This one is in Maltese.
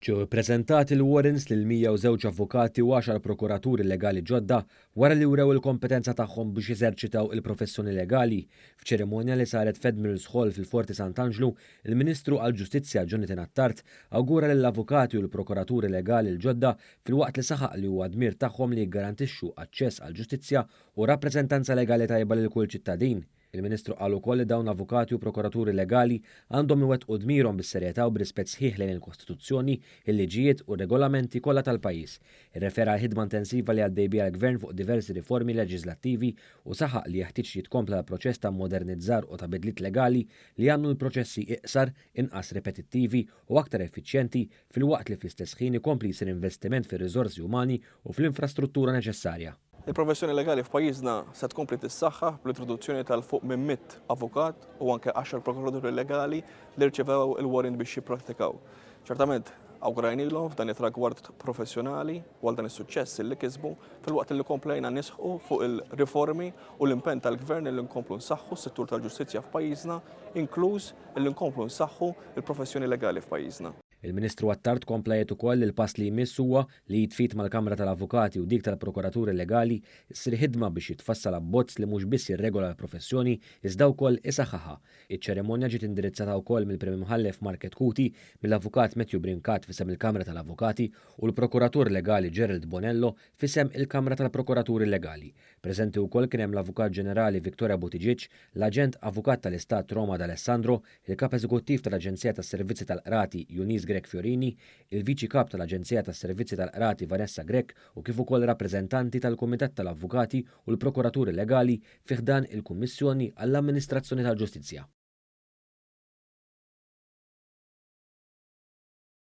Ġew ippreżentati l-warrants lil 102 avukati u għaxar prokuraturi legali ġodda wara li wrew il-kompetenza tagħhom biex jeżerċitaw il-professjoni legali. F'ċerimonja li saret f'Admirals Hall fil-Forti Sant'Anġlu, il-Ministru għall-Ġustizzja Jonathan Attard awgura lill-avukati u l-prokuraturi legali l-ġodda filwaqt li saħaq li huwa dmir tagħhom li jiggarantixxu aċċess għall-ġustizzja u rappreżentanza legali tajba lil kull ċittadin. Il-Ministru qal ukoll li dawn l-avukati u prokuraturi legali għandhom iwettqu dmirhom bis-serjetà u b'rispett sħiħ lejn il-Kostituzzjoni, il-liġijiet u r-regolamenti kollha tal-pajjiż. Irrefera għall-ħidma intensiva li għaddej biha l-Gvern fuq diversi riformi leġiżlattivi u saħaq li jeħtieġ jitkompla l-proċess ta' mmodernizzar u ta' bidliet legali li jagħmlu l-proċessi iqsar, inqas ripetittivi u aktar effiċjenti filwaqt li fl-istess ħin ikompli jsir investiment fir-riżorsi umani u fl-infrastruttura neċessarja. Il-professjoni legali f'pajjiżna se tkompli tissaħħaħ bl-introduzzjoni tal fuq minn 100 avukat u anke għaxar prokuraturi legali li rċevew il-warrant biex jipprattikaw. Ċertament, awgurajnilhom f'dan it-tragward professjonali u għal dan is-suċċess li kisbu filwaqt li komplejna nisħqu fuq il-riformi u l-impenn tal-Gvern li nkomplu nsaħħu s-settur tal-ġustizzja f'pajjiżna, inkluż li nkomplu nsaħħu l-professjoni legali f'pajjiżna. Il-Ministru Attard kompla jgħid ukoll li l-pass li jmiss huwa li id f'id mal-Kamra tal-Avukati u dik tal-Prokuraturi Legali ssir ħidma biex jitfassal abbozz li mhux biss jirregola l-professjoni iżda wkoll isaħħaħha. Iċ-ċerimonja ġiet indirizzata wkoll mill-Prim Imħallef Mark Chetcuti, mill-Avukat Matthew Brincat f'isem il-Kamra tal-Avukati u l-Prokuratur Legali Gerald Bonello f'isem il-Kamra tal-Prokuraturi Legali. Preżenti wkoll kien hemm l-Avukat Ġenerali Victoria Buttigieg, l-Aġent Avukat tal-Istat Roma D'Alessandro, il-Kap Eżekuttiv tal-Aġenzija tas-Servizzi tal-Qrati Eunice Grech Fiorini, il-Viċi Kap tal-Aġenzija tas-Servizzi tal-Qrati Vanessa Grech u kif ukoll rappreżentanti tal-Kumitat tal-Avukati u l-Prokuraturi Legali fi ħdan il-Kummissjoni għall-Amministrazzjoni tal-Ġustizzja.